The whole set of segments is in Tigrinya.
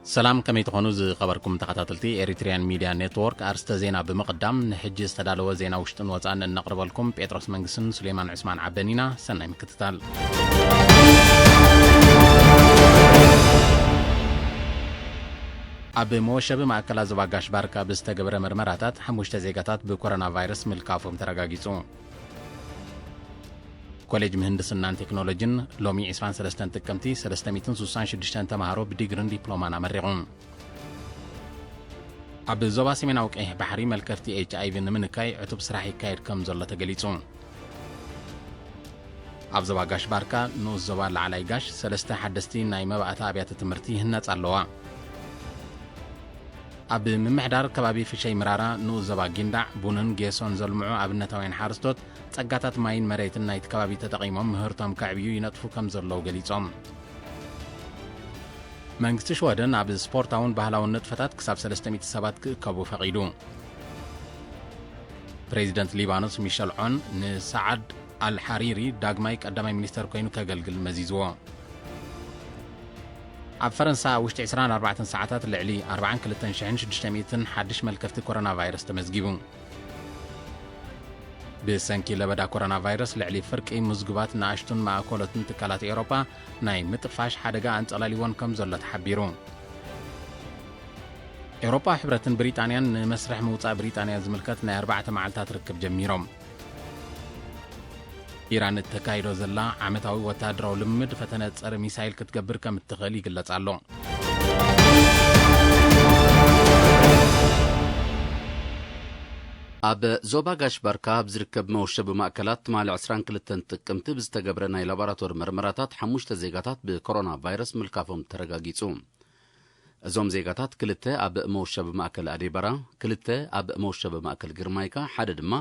ሰላም፣ ከመይ ትኾኑ ዝኸበርኩም ተኸታተልቲ ኤሪትሪያን ሚድያ ኔትወርክ? ኣርስተ ዜና ብምቕዳም፣ ንሕጂ ዝተዳለወ ዜና ውሽጥን ወጻእን እነቕርበልኩም ጴጥሮስ መንግስትን ሱሌማን ዑስማን ዓበን ኢና። ሰናይ ምክትታል። ኣብ መወሸቢ ማእከላት ዞባ ጋሽ ባርካ ብዝተገበረ መርመራታት፣ ሓሙሽተ ዜጋታት ብኮሮና ቫይረስ ምልካፎም ተረጋጊጹ። ኮሌጅ ምህንድስናን ቴክኖሎጂን ሎሚ ዕስራን ሰለስተን ጥቅምቲ ሰለስተ ሚእትን ስሳን ሽዱሽተን ተምሃሮ ብዲግሪን ዲፕሎማን ኣመሪቑ። ኣብ ዞባ ሰሜናዊ ቀይሕ ባሕሪ መልከፍቲ ኤች ኣይ ቪ ንምንካይ ዕቱብ ስራሕ ይካየድ ከም ዘሎ ተገሊጹ። ኣብ ዞባ ጋሽ ባርካ ንኡስ ዞባ ላዕላይ ጋሽ ሰለስተ ሓደስቲ ናይ መባእታ ኣብያተ ትምህርቲ ይህነጻ ኣለዋ። ኣብ ምምሕዳር ከባቢ ፍሸይ ምራራ ንኡስ ዞባ ጊንዳዕ ቡንን ጌሶን ዘልምዑ ኣብነታውያን ሓረስቶት ጸጋታት ማይን መሬትን ናይቲ ከባቢ ተጠቒሞም ምህርቶም ከዕብዩ ይነጥፉ ከም ዘለዉ ገሊጾም። መንግስቲ ሽወደን ኣብ ስፖርታውን ባህላውን ንጥፈታት ክሳብ ሰለስተ ሚእቲ ሰባት ክእከቡ ፈቒዱ። ፕሬዚደንት ሊባኖስ ሚሸል ዖን ንሰዓድ ኣልሓሪሪ ዳግማይ ቀዳማይ ሚኒስተር ኮይኑ ከገልግል መዚዝዎ። ኣብ ፈረንሳ ኣብ ውሽጢ ዕስራን ኣርባዕተን ሰዓታት ልዕሊ ኣርባዓን ክልተን ሽሕን ሽዱሽተ ሚእትን ሓድሽ መልከፍቲ ኮሮና ቫይረስ ተመዝጊቡ። ብሰንኪ ለበዳ ኮሮና ቫይረስ ልዕሊ ፍርቂ ምዝጉባት ንኣሽቱን ማእከሎትን ትካላት ኤውሮጳ ናይ ምጥፋሽ ሓደጋ ኣንጸላሊወን ከም ዘሎ ተሓቢሩ። ኤውሮጳ ሕብረትን ብሪጣንያን ንመስርሕ ምውጻእ ብሪጣንያ ዝምልከት ናይ ኣርባዕተ መዓልታት ርክብ ጀሚሮም። ኢራን እተካይዶ ዘላ ዓመታዊ ወተሃደራዊ ልምምድ ፈተነ ጸረ ሚሳይል ክትገብር ከም እትኽእል ይግለጽ ኣሎ። ኣብ ዞባ ጋሽ ባርካ ኣብ ዝርከብ መወሸቢ ማእከላት ትማሊ ዕስራን ክልተን ጥቅምቲ ብዝተገብረ ናይ ላቦራቶሪ መርመራታት ሓሙሽተ ዜጋታት ብኮሮና ቫይረስ ምልካፎም ተረጋጊጹ። እዞም ዜጋታት ክልተ ኣብ መወሸቢ ማእከል ኣዴበራ፣ ክልተ ኣብ መወሸቢ ማእከል ግርማይካ፣ ሓደ ድማ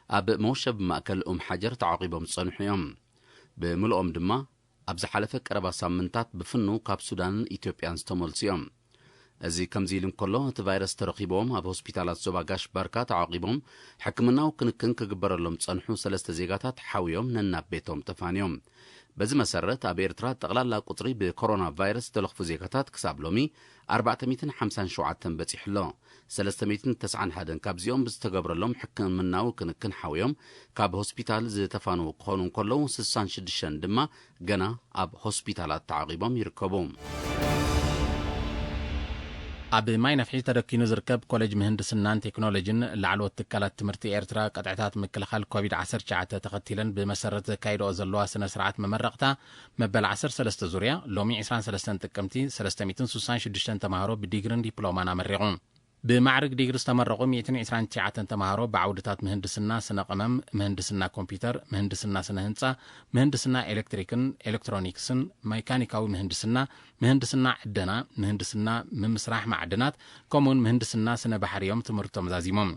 ኣብ መወሸቢ ማእከል ኡም ሓጀር ተዓቂቦም ዝጸንሑ እዮም። ብምልኦም ድማ ኣብ ዝሓለፈ ቀረባ ሳምንታት ብፍኑ ካብ ሱዳንን ኢትዮጵያን ዝተመልሱ እዮም። እዚ ከምዚ ኢሉ እንከሎ፣ እቲ ቫይረስ ተረኺቦም ኣብ ሆስፒታላት ዞባ ጋሽ ባርካ ተዓቂቦም ሕክምናዊ ክንክን ክግበረሎም ዝጸንሑ ሰለስተ ዜጋታት ሓውዮም ነናብ ቤቶም ተፋንዮም። በዚ መሰረት፣ ኣብ ኤርትራ ጠቕላላ ቁጽሪ ብኮሮና ቫይረስ ዝተለኽፉ ዜጋታት ክሳብ ሎሚ ኣርባዕተ ሚእትን ሓምሳን ሸውዓተን በጺሑ ኣሎ። ሰለስተ ሚእትን ተስዓን ሓደን ካብዚኦም ብዝተገብረሎም ሕክምናዊ ክንክን ሓውዮም ካብ ሆስፒታል ዝተፋነዉ ክኾኑ እንከለዉ፣ ስሳን ሽዱሽተን ድማ ገና ኣብ ሆስፒታላት ተዓቂቦም ይርከቡ። ኣብ ማይ ነፍሒ ተደኪኑ ዝርከብ ኮሌጅ ምህንድስናን ቴክኖሎጂን ላዕለዎት ትካላት ትምህርቲ ኤርትራ ቅጥዕታት ምክልኻል ኮቪድ ዓሰርተ ትሽዓተ ተኸቲለን ብመሰረት ዘካይድኦ ዘለዋ ስነ ስርዓት መመረቕታ መበል ዓሰርተ ሰለስተ ዙርያ ሎሚ ዕስራን ሰለስተን ጥቅምቲ ሰለስተ ሚእትን ስሳን ሽዱሽተን ተምሃሮ ብዲግሪን ዲፕሎማን ኣመሪቑ። ብማዕርግ ዲግሪ ዝተመረቑ ሚእትን ዕስራን ትሽዓተን ተምሃሮ ብዓውድታት ምህንድስና ስነ ቀመም፣ ምህንድስና ኮምፒውተር፣ ምህንድስና ስነ ህንጻ፣ ምህንድስና ኤሌክትሪክን ኤሌክትሮኒክስን፣ ሜካኒካዊ ምህንድስና፣ ምህንድስና ዕደና፣ ምህንድስና ምምስራሕ ማዕድናት፣ ከምኡውን ምህንድስና ስነ ባሕሪ እዮም ትምህርቶም ዛዚሞም።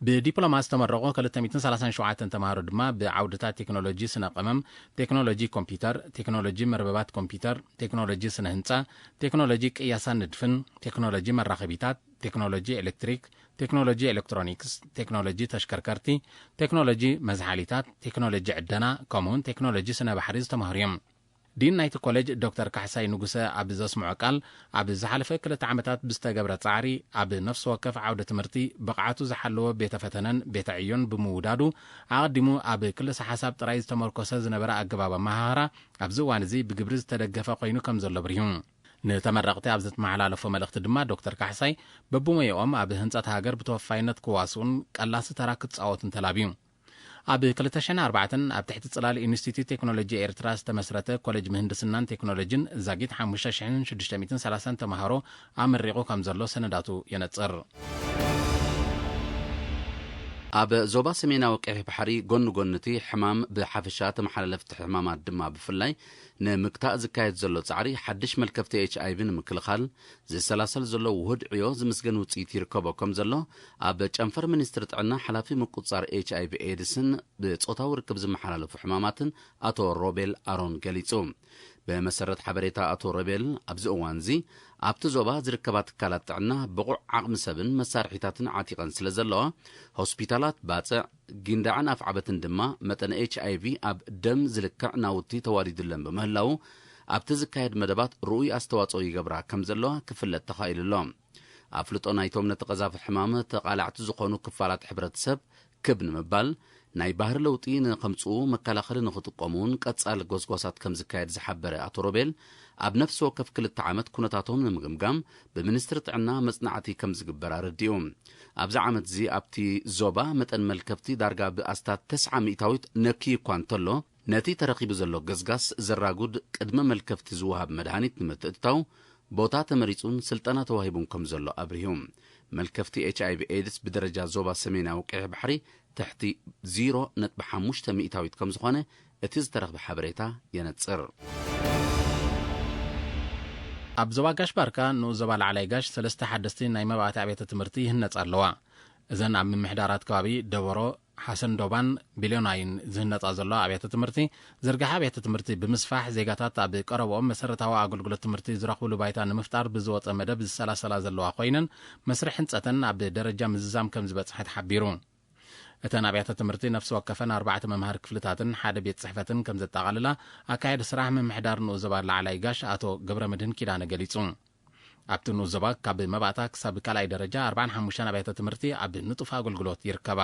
ብዲፕሎማ ዝተመረቑ ክልተ ሚእትን ሰላሳን ሸውዓተን ተምሃሮ ድማ ብዓውድታት ቴክኖሎጂ ስነ ቀመም፣ ቴክኖሎጂ ኮምፒውተር፣ ቴክኖሎጂ መርበባት ኮምፒውተር፣ ቴክኖሎጂ ስነ ህንጻ፣ ቴክኖሎጂ ቅያሳን ንድፍን፣ ቴክኖሎጂ መራኸቢታት፣ ቴክኖሎጂ ኤሌክትሪክ፣ ቴክኖሎጂ ኤሌክትሮኒክስ፣ ቴክኖሎጂ ተሽከርከርቲ፣ ቴክኖሎጂ መዝሓሊታት፣ ቴክኖሎጂ ዕደና፣ ከምኡውን ቴክኖሎጂ ስነ ባሕሪ ዝተማህሩ እዮም። ዲን ናይቲ ኮሌጅ ዶክተር ካሕሳይ ንጉሰ ኣብ ዘስምዖ ቃል፣ ኣብ ዝሓለፈ ክልተ ዓመታት ብዝተገብረ ጻዕሪ፣ ኣብ ነፍሲ ወከፍ ዓውደ ትምህርቲ ብቕዓቱ ዝሓለወ ቤተ ፈተነን ቤተ ዕዮን ብምውዳዱ፣ ኣቐዲሙ ኣብ ክልሰ ሓሳብ ጥራይ ዝተመርኮሰ ዝነበረ ኣገባብ ኣመሃህራ፣ ኣብዚ እዋን እዚ ብግብሪ ዝተደገፈ ኮይኑ ከም ዘሎ ኣብሪሁ። ንተመረቕቲ ኣብ ዘተመሓላለፎ መልእኽቲ ድማ ዶክተር ካሕሳይ፣ በብሞያኦም ኣብ ህንጸት ሃገር ብተወፋይነት ክዋስኡን ቀላሲ ተራ ክጻወቱን ተላብዩ። ኣብ ክልተ ሽሕን ኣርባዕተን ኣብ ትሕቲ ጽላል ኢንስቲትዩት ቴክኖሎጂ ኤርትራ ዝተመስረተ ኮሌጅ ምህንድስናን ቴክኖሎጂን ዛጊት ሓሙሽተ ሽሕን ሽዱሽተ ሚእትን ሰላሳን ተምሃሮ ኣመሪቑ ከም ዘሎ ሰነዳቱ የነጽር። ኣብ ዞባ ሰሜናዊ ቀይሕ ባሕሪ ጎኒ ጎኒ እቲ ሕማም ብሓፈሻ ተመሓላለፍቲ ሕማማት ድማ ብፍላይ ንምግታእ ዝካየድ ዘሎ ጻዕሪ ሓድሽ መልከፍቲ ኤች ኣይ ቪ ንምክልኻል ዝሰላሰል ዘሎ ውሁድ ዕዮ ዝምስገን ውጽኢት ይርከቦ ከም ዘሎ ኣብ ጨንፈር ሚኒስትሪ ጥዕና ሓላፊ ምቁጽጻር ኤች ኣይ ቪ ኤድስን ብጾታዊ ርክብ ዝመሓላለፉ ሕማማትን ኣቶ ሮቤል ኣሮን ገሊጹ። ብመሰረት ሓበሬታ ኣቶ ሮቤል፣ ኣብዚ እዋን እዚ ኣብቲ ዞባ ዝርከባ ትካላት ጥዕና ብቑዕ ዓቕሚ ሰብን መሳርሒታትን ዓቲቐን ስለ ዘለዋ፣ ሆስፒታላት ባጽዕ፣ ጊንዳዕን ኣፍዓበትን ድማ መጠን ኤች ኣይ ቪ ኣብ ደም ዝልክዕ ናውቲ ተዋዲዱለን ብምህላዉ፣ ኣብቲ ዝካየድ መደባት ርኡይ ኣስተዋጽኦ ይገብራ ከም ዘለዋ ክፍለጥ ተኻኢሉ ኣሎ። ኣፍልጦ ናይቶም ነቲ ቀዛፊ ሕማም ተቓላዕቲ ዝኾኑ ክፋላት ሕብረተሰብ ክብ ንምባል፣ ናይ ባህሪ ለውጢ ንኸምጽኡ መከላኸሊ ንኽጥቀሙ እውን ቀጻሊ ጎስጓሳት ከም ዝካየድ ዝሓበረ ኣቶ ሮቤል፣ ኣብ ነፍሲ ወከፍ ክልተ ዓመት ኩነታቶም ንምግምጋም ብሚኒስትሪ ጥዕና መጽናዕቲ ከም ዝግበር ኣረዲኡ። ኣብዚ ዓመት እዚ ኣብቲ ዞባ መጠን መልከፍቲ ዳርጋ ብኣስታት ተስዓ ሚእታዊት ነክዩ እኳ እንተሎ፣ ነቲ ተረኺቡ ዘሎ ገስጋስ ዘራጉድ ቅድመ መልከፍቲ ዝወሃብ መድሃኒት ንምትእትታው ቦታ ተመሪጹን ስልጠና ተዋሂቡን ከም ዘሎ ኣብሪሁ። መልከፍቲ ኤች ኣይ ቪ ኤድስ ብደረጃ ዞባ ሰሜናዊ ቀይሕ ባሕሪ ትሕቲ ዜሮ ነጥቢ ሓሙሽተ ሚእታዊት ከም ዝኾነ እቲ ዝተረኽበ ሓበሬታ የነጽር። ኣብ ዞባ ጋሽ ባርካ ንኡስ ዞባ ላዕላይ ጋሽ ሰለስተ ሓደስቲ ናይ መባእቲ ኣብያተ ትምህርቲ ይህነጻ ኣለዋ። እዘን ኣብ ምምሕዳራት ከባቢ ደበሮ፣ ሓሰንዶባን ቢልዮናይን ዝህነጻ ዘለዋ ኣብያተ ትምህርቲ፣ ዝርግሐ ኣብያተ ትምህርቲ ብምስፋሕ ዜጋታት ኣብ ቀረብኦም መሰረታዊ ኣገልግሎት ትምህርቲ ዝረኽብሉ ባይታ ንምፍጣር ብዝወጸ መደብ ዝሰላሰላ ዘለዋ ኮይነን፣ መስርሕ ህንጸተን ኣብ ደረጃ ምዝዛም ከም ዝበጽሐ ተሓቢሩ። እተን ኣብያተ ትምህርቲ ነፍሲ ወከፈን ኣርባዕተ መምሃሪ ክፍልታትን ሓደ ቤት ጽሕፈትን ከም ዘጠቓልላ ኣካያዲ ስራሕ ምምሕዳር ንኡስ ዞባ ላዕላይ ጋሽ ኣቶ ገብረመድህን ኪዳነ ገሊጹ። ኣብቲ ንኡስ ዞባ ካብ መባእታ ክሳብ ካልኣይ ደረጃ ኣርባዓን ሓሙሽተን ኣብያተ ትምህርቲ ኣብ ንጡፍ ኣገልግሎት ይርከባ።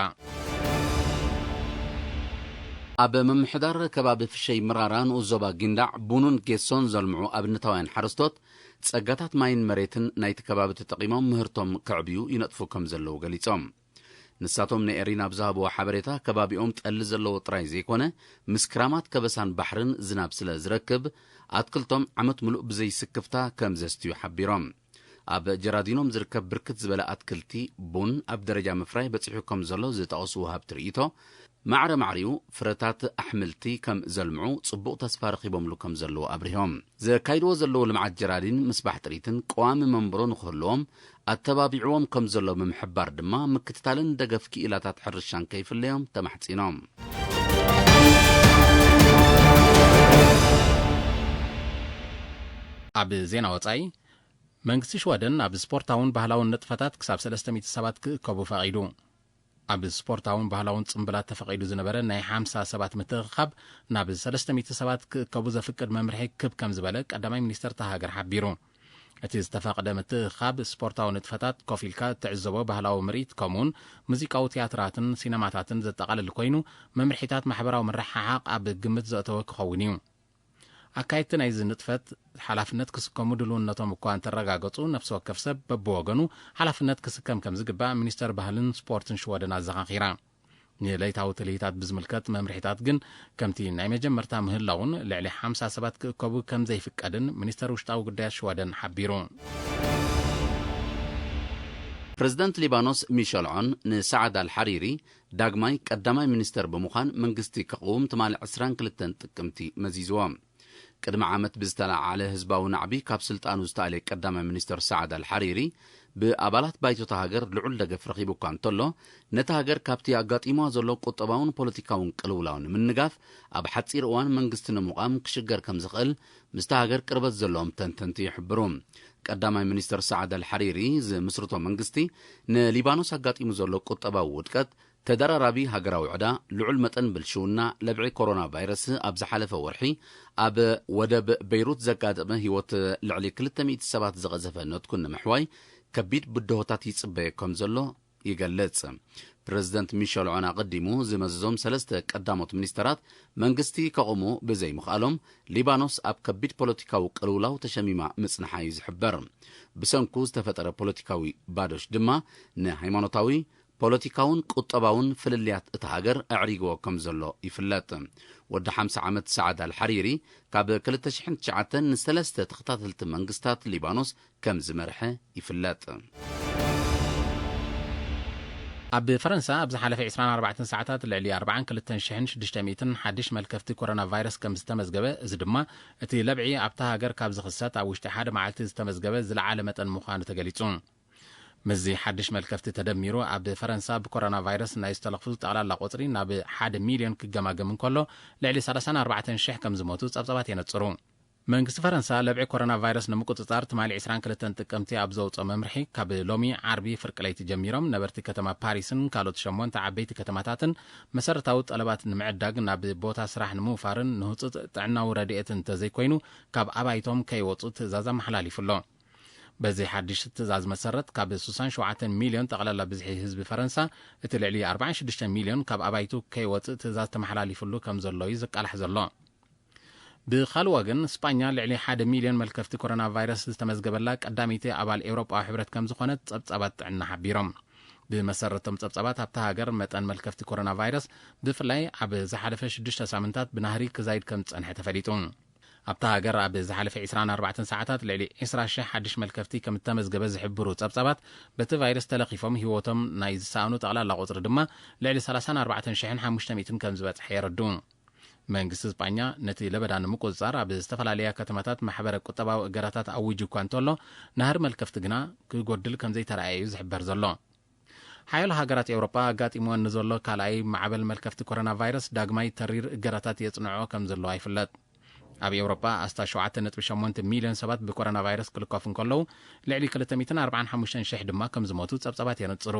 ኣብ ምምሕዳር ከባቢ ፍሸይ ምራራ ንኡስ ዞባ ጊንዳዕ ቡንን ጌሶን ዘልምዑ ኣብነታውያን ሓረስቶት ጸጋታት ማይን መሬትን ናይቲ ከባቢ ተጠቒሞም ምህርቶም ከዕብዩ ይነጥፉ ከም ዘለዉ ገሊጾም። ንሳቶም ንኤሪና ኣብ ዝሃብዎ ሓበሬታ፣ ከባቢኦም ጠሊ ዘለዎ ጥራይ ዘይኮነ፣ ምስ ክራማት ከበሳን ባሕርን ዝናብ ስለ ዝረክብ፣ ኣትክልቶም ዓመት ምሉእ ብዘይስክፍታ ከም ዘስትዩ ሓቢሮም። ኣብ ጀራዲኖም ዝርከብ ብርክት ዝበለ ኣትክልቲ ቡን ኣብ ደረጃ ምፍራይ በጺሑ ከም ዘሎ ዝጠቐሱ ወሃብቲ ርእይቶ፣ ማዕረ ማዕሪኡ ፍረታት ኣሕምልቲ ከም ዘልምዑ ጽቡቕ ተስፋ ረኺቦምሉ ከም ዘለዉ ኣብሪሆም። ዘካይድዎ ዘለዉ ልምዓት ጀራዲን ምስባሕ ጥሪትን ቀዋሚ መንበሮ ንኽህልዎም ኣተባቢዕዎም ከም ዘሎ ብምሕባር ድማ፣ ምክትታልን ደገፍ ክኢላታት ሕርሻን ከይፍለዮም ተማሕጺኖም። ኣብ ዜና ወጻኢ፣ መንግስቲ ሽወደን ኣብ ስፖርታውን ባህላውን ንጥፈታት ክሳብ ሰለስተ ሚእቲ ሰባት ክእከቡ ፈቒዱ። ኣብ ስፖርታውን ባህላውን ጽምብላት ተፈቒዱ ዝነበረ ናይ ሓምሳ ሰባት ምትእኽኻብ ናብ ሰለስተ ሚእቲ ሰባት ክእከቡ ዘፍቅድ መምርሒ ክብ ከም ዝበለ ቀዳማይ ሚኒስተር እታ ሃገር ሓቢሩ። እቲ ዝተፈቕደ ምትእኽኻብ ስፖርታዊ ንጥፈታት፣ ኮፍ ኢልካ እትዕዘቦ ባህላዊ ምርኢት፣ ከምኡውን ሙዚቃዊ ትያትራትን ሲነማታትን ዘጠቓልል ኮይኑ፣ መምርሒታት ማሕበራዊ ምርሕሓቕ ኣብ ግምት ዘእተወ ክኸውን እዩ። ኣካየድቲ ናይዚ ንጥፈት ሓላፍነት ክስከሙ ድልውነቶም እኳ እንተረጋገጹ፣ ነፍሲ ወከፍ ሰብ በብወገኑ ሓላፍነት ክስከም ከም ዝግባእ ሚኒስተር ባህልን ስፖርትን ሽወደን ኣዘኻኺራ። ንለይታዊ ትልሂታት ብዝምልከት መምርሒታት ግን፣ ከምቲ ናይ መጀመርታ ምህላውን ልዕሊ ሓምሳ ሰባት ክእከቡ ከም ዘይፍቀድን ሚኒስተር ውሽጣዊ ጉዳያት ሽወደን ሓቢሩ። ፕረዚደንት ሊባኖስ ሚሸል ዖን ንሳዕድ ኣልሓሪሪ ዳግማይ ቀዳማይ ሚኒስተር ብምዃን መንግስቲ ክቕውም ትማሊ ዕስራን ክልተን ጥቅምቲ መዚዝዎ። ቅድሚ ዓመት ብዝተለዓዓለ ህዝባዊ ናዕቢ ካብ ስልጣኑ ዝተኣልየ ቀዳማይ ሚኒስተር ሳዕድ ኣልሓሪሪ፣ ብኣባላት ባይቶታ ሃገር ልዑል ደገፍ ረኺቡ እኳ እንተሎ፣ ነታ ሃገር ካብቲ ኣጋጢምዋ ዘሎ ቁጠባውን ፖለቲካውን ቅልውላው ንምንጋፍ፣ ኣብ ሓጺር እዋን መንግስቲ ንምቋም ክሽገር ከም ዝኽእል ምስታ ሃገር ቅርበት ዘለዎም ተንተንቲ ይሕብሩ። ቀዳማይ ሚኒስተር ሳዕድ ኣልሓሪሪ ዝምስርቶ መንግስቲ፣ ንሊባኖስ ኣጋጢሙ ዘሎ ቁጠባዊ ውድቀት፣ ተደራራቢ ሃገራዊ ዕዳ፣ ልዑል መጠን ብልሽውና፣ ለብዒ ኮሮና ቫይረስ፣ ኣብ ዝሓለፈ ወርሒ ኣብ ወደብ በይሩት ዘጋጠመ ህይወት ልዕሊ ክልተ ሚእቲ ሰባት ዝቐዘፈ ነትጉ ንምሕዋይ ከቢድ ብድሆታት ይጽበዮ ከም ዘሎ ይገልጽ። ፕረዚደንት ሚሸል ዖን ኣቐዲሙ ዝመዘዞም ሰለስተ ቀዳሞት ሚኒስተራት መንግስቲ ከቑሙ ብዘይምኽኣሎም፣ ሊባኖስ ኣብ ከቢድ ፖለቲካዊ ቅልውላው ተሸሚማ ምጽንሓ እዩ ዝሕበር። ብሰንኩ ዝተፈጠረ ፖለቲካዊ ባዶሽ ድማ ንሃይማኖታዊ፣ ፖለቲካውን ቁጠባውን ፍልልያት እታ ሃገር ኣዕሪግዎ ከም ዘሎ ይፍለጥ። ወዲ ሓምሳ ዓመት ሳዕድ ኣልሓሪሪ ካብ ክልተ ሽሕን ትሽዓተን ንሰለስተ ተኸታተልቲ መንግስታት ሊባኖስ ከም ዝመርሐ ይፍለጥ። ኣብ ፈረንሳ ኣብ ዝሓለፈ ዕስራን ኣርባዕተን ሰዓታት ልዕሊ ኣርባዓን ክልተን ሽሕን ሽዱሽተ ሚእትን ሓድሽ መልከፍቲ ኮሮና ቫይረስ ከም ዝተመዝገበ፣ እዚ ድማ እቲ ለብዒ ኣብታ ሃገር ካብ ዝኽሰት ኣብ ውሽጢ ሓደ መዓልቲ ዝተመዝገበ ዝለዓለ መጠን ምዃኑ ተገሊጹ። ምስዚ ሓድሽ መልከፍቲ ተደሚሩ፣ ኣብ ፈረንሳ ብኮሮና ቫይረስ ናይ ዝተለኽፉ ጠቕላላ ቁጽሪ ናብ ሓደ ሚልዮን ክገማገም እንከሎ፣ ልዕሊ ሰላሳን ኣርባዕተን ሽሕ ከም ዝሞቱ ጸብጻባት የነጽሩ። መንግስቲ ፈረንሳ ለብዒ ኮሮና ቫይረስ ንምቁጽጻር ትማሊ ዕስራን ክልተን ጥቅምቲ ኣብ ዘውፅኦ መምርሒ፣ ካብ ሎሚ ዓርቢ ፍርቂ ለይቲ ጀሚሮም ነበርቲ ከተማ ፓሪስን ካልኦት ሸሞንተ ዓበይቲ ከተማታትን መሰረታዊ ጠለባት ንምዕዳግ ናብ ቦታ ስራሕ ንምውፋርን ንህጹጽ ጥዕናዊ ረድኤት እንተዘይኮይኑ ካብ ኣባይቶም ከይወጹ ትእዛዝ ኣመሓላሊፉ ኣሎ። በዚ ሓድሽ ትእዛዝ መሰረት ካብ ስሳን ሸውዓተን ሚልዮን ጠቕላላ ብዝሒ ህዝቢ ፈረንሳ እቲ ልዕሊ ኣርባዓን ሽዱሽተ ሚልዮን ካብ ኣባይቱ ከይወጽእ ትእዛዝ ተመሓላሊፉሉ ከም ዘሎ እዩ ዝቃላሕ ዘሎ። ብኻልእ ወገን፣ ስጳኛ ልዕሊ ሓደ ሚልዮን መልከፍቲ ኮሮና ቫይረስ ዝተመዝገበላ ቀዳመይቲ ኣባል ኤውሮጳዊ ሕብረት ከም ዝኾነት ጸብጻባት ጥዕና ሓቢሮም። ብመሰረቶም ጸብጻባት ኣብታ ሃገር መጠን መልከፍቲ ኮሮና ቫይረስ ብፍላይ ኣብ ዝሓለፈ ሽዱሽተ ሳምንታት ብናህሪ ክዛይድ ከም ዝጸንሐ ተፈሊጡ። ኣብታ ሃገር ኣብ ዝሓለፈ ዕስራን ኣርባዕተን ሰዓታት ልዕሊ ዕስራ ሽሕ ሓድሽ መልከፍቲ ከም እተመዝገበ ዝሕብሩ ጸብጻባት፣ በቲ ቫይረስ ተለኺፎም ህይወቶም ናይ ዝሰኣኑ ጠቕላላ ቁጽሪ ድማ ልዕሊ ሰላሳን ኣርባዕተን ሽሕን ሓሙሽተ ሚእትን ከም ዝበጽሐ የረድኡ። መንግስቲ ስጳኛ ነቲ ለበዳ ንምቁጽጻር ኣብ ዝተፈላለያ ከተማታት ማሕበረ ቁጠባዊ እገዳታት ኣዊጁ እኳ እንተሎ፣ ናህሪ መልከፍቲ ግና ክጎድል ከም ዘይተረኣየ እዩ ዝሕበር ዘሎ። ሓያሎ ሃገራት ኤውሮጳ ኣጋጢምወን ንዘሎ ካልኣይ ማዕበል መልከፍቲ ኮሮና ቫይረስ ዳግማይ ተሪር እገዳታት የጽንዖ ከም ዘለዋ ይፍለጥ። ኣብ ኤውሮጳ ኣስታት ሸውዓተ ነጥቢ ሸሞንተ ሚልዮን ሰባት ብኮሮና ቫይረስ ክልከፉ እንከለዉ፣ ልዕሊ ክልተ ሚእትን ኣርባዓን ሓሙሽተን ሽሕ ድማ ከም ዝሞቱ ጸብጻባት የነጽሩ።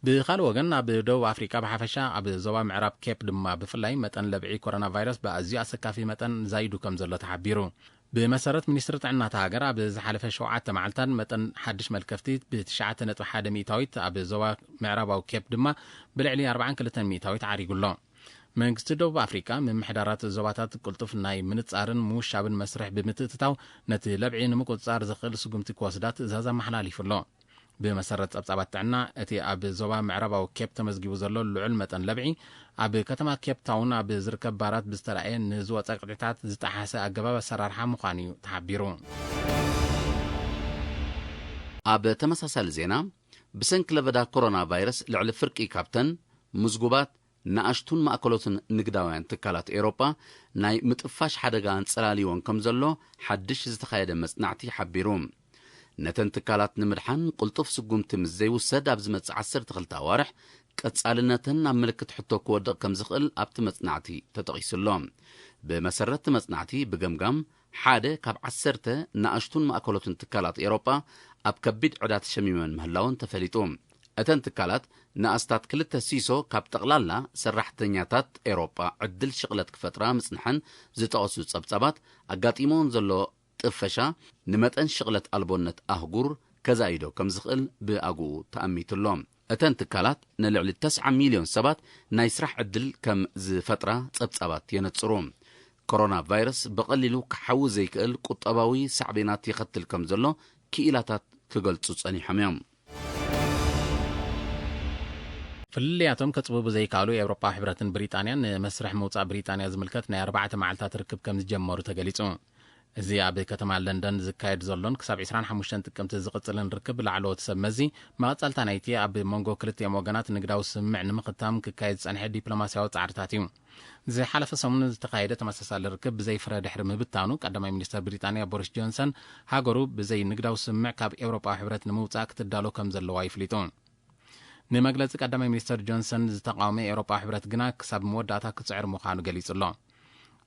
ብኻልእ ወገን፣ ኣብ ደቡብ ኣፍሪቃ ብሓፈሻ፣ ኣብ ዞባ ምዕራብ ኬፕ ድማ ብፍላይ፣ መጠን ለብዒ ኮሮና ቫይረስ ብኣዝዩ ኣሰካፊ መጠን ዛይዱ ከም ዘሎ ተሓቢሩ። ብመሰረት ሚኒስትሪ ጥዕና እታ ሃገር፣ ኣብ ዝሓለፈ ሸውዓተ መዓልታት መጠን ሓድሽ መልከፍቲ ብትሽዓተ ነጥቢ ሓደ ሚእታዊት፣ ኣብ ዞባ ምዕራባዊ ኬፕ ድማ ብልዕሊ ኣርባዓን ክልተን ሚእታዊት ዓሪጉ ኣሎ። መንግስቲ ደቡብ ኣፍሪቃ፣ ምምሕዳራት ዞባታት ቅልጡፍ ናይ ምንጻርን ምውሻብን መስርሕ ብምትእትታው፣ ነቲ ለብዒ ንምቁጽጻር ዘኽእል ስጉምቲ ክወስዳ ትእዛዝ ኣመሓላሊፉ ኣሎ። ብመሰረት ጸብጻባት ጥዕና፣ እቲ ኣብ ዞባ ምዕራባዊ ኬፕ ተመዝጊቡ ዘሎ ልዑል መጠን ለብዒ፣ ኣብ ከተማ ኬፕ ታውን ኣብ ዝርከብ ባራት ብዝተራእየ ንዝወጸ ቅጥዕታት ዝጠሓሰ ኣገባብ ኣሰራርሓ ምዃኑ እዩ ተሓቢሩ። ኣብ ተመሳሳሊ ዜና፣ ብሰንኪ ለበዳ ኮሮና ቫይረስ ልዕሊ ፍርቂ ካብተን ምዝጉባት ንኣሽቱን ማእከሎትን ንግዳውያን ትካላት ኤውሮጳ ናይ ምጥፋሽ ሓደጋ ኣንጸላልይወን ከም ዘሎ ሓድሽ ዝተኻየደ መጽናዕቲ ሓቢሩ። ነተን ትካላት ንምድሓን ቅልጡፍ ስጉምቲ ምስ ዘይውሰድ፣ ኣብ ዝመጽእ ዓሰርተ ክልተ ኣዋርሕ ቀጻልነተን ናብ ምልክት ሕቶ ክወድቕ ከም ዝኽእል ኣብቲ መጽናዕቲ ተጠቒሱ ኣሎ። ብመሰረት እቲ መጽናዕቲ፣ ብገምጋም ሓደ ካብ ዓሰርተ ንኣሽቱን ማእከሎትን ትካላት ኤውሮጳ ኣብ ከቢድ ዕዳ ተሸሚመን ምህላወን ተፈሊጡ። እተን ትካላት ንኣስታት ክልተ ሲሶ ካብ ጠቕላላ ሰራሕተኛታት ኤውሮጳ ዕድል ሽቕለት ክፈጥራ ምጽንሐን ዝጠቐሱ ጸብጻባት፣ ኣጋጢሞን ዘሎ ጥፈሻ ንመጠን ሽቕለት ኣልቦነት ኣህጉር ከዛይዶ ከም ዝኽእል ብኣግኡ ተኣሚቱ ኣሎ። እተን ትካላት ንልዕሊ ተስዓ ሚልዮን ሰባት ናይ ስራሕ ዕድል ከም ዝፈጥራ ጸብጻባት የነጽሩ። ኮሮና ቫይረስ ብቐሊሉ ክሓዊ ዘይክእል ቁጠባዊ ሳዕቤናት የኸትል ከም ዘሎ ክኢላታት ክገልጹ ጸኒሖም እዮም። ፍልልያቶም ከጽብቡ ዘይከኣሉ ኤውሮጳ ሕብረትን ብሪጣንያን ንመስርሕ ምውጻእ ብሪጣንያ ዝምልከት ናይ ኣርባዕተ መዓልታት ርክብ ከም ዝጀመሩ ተገሊጹ። እዚ ኣብ ከተማ ለንደን ዝካየድ ዘሎን ክሳብ ዕስራን ሓሙሽተን ጥቅምቲ ዝቕጽልን ርክብ፣ ላዕለዎት ሰብ መዚ መቐጸልታ ናይቲ ኣብ መንጎ ክልቲኦም ወገናት ንግዳዊ ስምምዕ ንምኽታም ክካየድ ዝጸንሐ ዲፕሎማስያዊ ጻዕርታት እዩ። ዝሓለፈ ሰሙን ዝተኻየደ ተመሳሳሊ ርክብ ብዘይ ፍረ ድሕሪ ምብታኑ፣ ቀዳማይ ሚኒስተር ብሪጣንያ ቦሪስ ጆንሰን፣ ሃገሩ ብዘይ ንግዳዊ ስምምዕ ካብ ኤውሮጳዊ ሕብረት ንምውጻእ ክትዳሎ ከም ዘለዋ ይፍሊጡ። ንመግለጺ ቀዳማይ ሚኒስተር ጆንሰን ዝተቓወመ ኤውሮጳዊ ሕብረት ግና ክሳብ መወዳእታ ክጽዕር ምዃኑ ገሊጹ ኣሎ።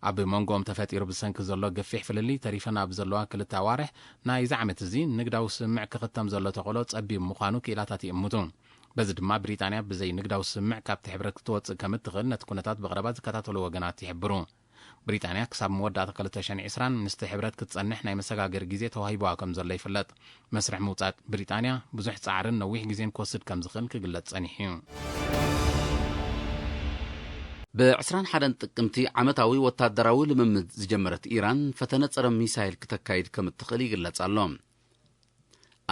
ኣብ መንጎኦም ተፈጢሩ ብሰንኪ ዘሎ ገፊሕ ፍልልይ፣ ተሪፈን ኣብ ዘለዋ ክልተ ኣዋርሕ ናይዚ ዓመት እዚ፣ ንግዳዊ ስምምዕ ክኽተም ዘሎ ተኽእሎ ጸቢብ ምዃኑ ክኢላታት ይእምቱ። በዚ ድማ ብሪጣንያ ብዘይ ንግዳዊ ስምምዕ ካብቲ ሕብረት ክትወጽእ ከም እትኽእል ነቲ ኩነታት ብቐረባ ዝከታተሉ ወገናት ይሕብሩ። ብሪጣንያ ክሳብ መወዳእታ ክልተ ሽሕን ዕስራን ምስቲ ሕብረት ክትጸንሕ ናይ መሰጋገሪ ግዜ ተዋሂብዋ ከም ዘሎ ይፍለጥ። መስርሕ ምውጻእ ብሪጣንያ ብዙሕ ጻዕርን ነዊሕ ግዜን ክወስድ ከም ዝኽእል ክግለጽ ጸኒሑ እዩ። ብ ዕስራን ሓደን ጥቅምቲ ዓመታዊ ወታደራዊ ልምምድ ዝጀመረት ኢራን፣ ፈተነ ጸረ ሚሳይል ክተካይድ ከም እትኽእል ይግለጽ ኣሎ።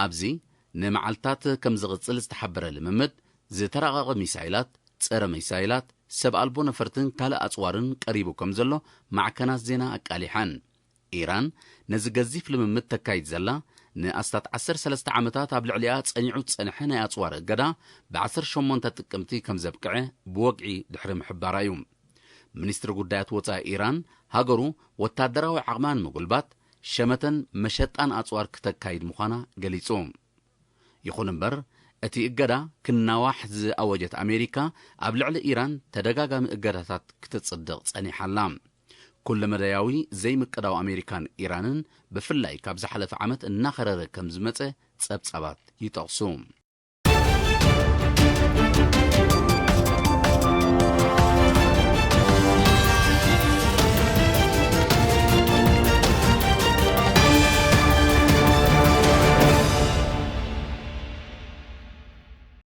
ኣብዚ ንመዓልታት ከም ዝቕጽል ዝተሓበረ ልምምድ፣ ዝተራቐቐ ሚሳይላት፣ ጸረ ሚሳይላት፣ ሰብ ኣልቦ ነፈርትን ካልእ ኣጽዋርን ቀሪቡ ከም ዘሎ ማዕከናት ዜና ኣቃሊሐን። ኢራን ነዚ ገዚፍ ልምምድ ተካይድ ዘላ፣ ንኣስታት ዓሰርተ ሰለስተ ዓመታት ኣብ ልዕሊኣ ጸኒዑ ዝጸንሐ ናይ ኣጽዋር እገዳ፣ ብ ዓሰርተ ሸሞንተ ጥቅምቲ ከም ዘብቅዐ ብወግዒ ድሕሪ ምሕባራ እዩ። ሚኒስትሪ ጉዳያት ወጻኢ ኢራን፣ ሃገሩ ወታደራዊ ዓቕማ ንምጉልባት፣ ሸመተን መሸጣን ኣጽዋር ክተካይድ ምዃና ገሊጹ። ይኹን እምበር፣ እቲ እገዳ ክናዋሕ ዝኣወጀት ኣሜሪካ፣ ኣብ ልዕሊ ኢራን ተደጋጋሚ እገዳታት ክትጽድቕ ጸኒሓ ኣላ። ኩለመዳያዊ ዘይምቅዳው ኣሜሪካን ኢራንን ብፍላይ ካብ ዝሓለፈ ዓመት እናኸረረ ከም ዝመጸ ጸብጻባት ይጠቕሱ።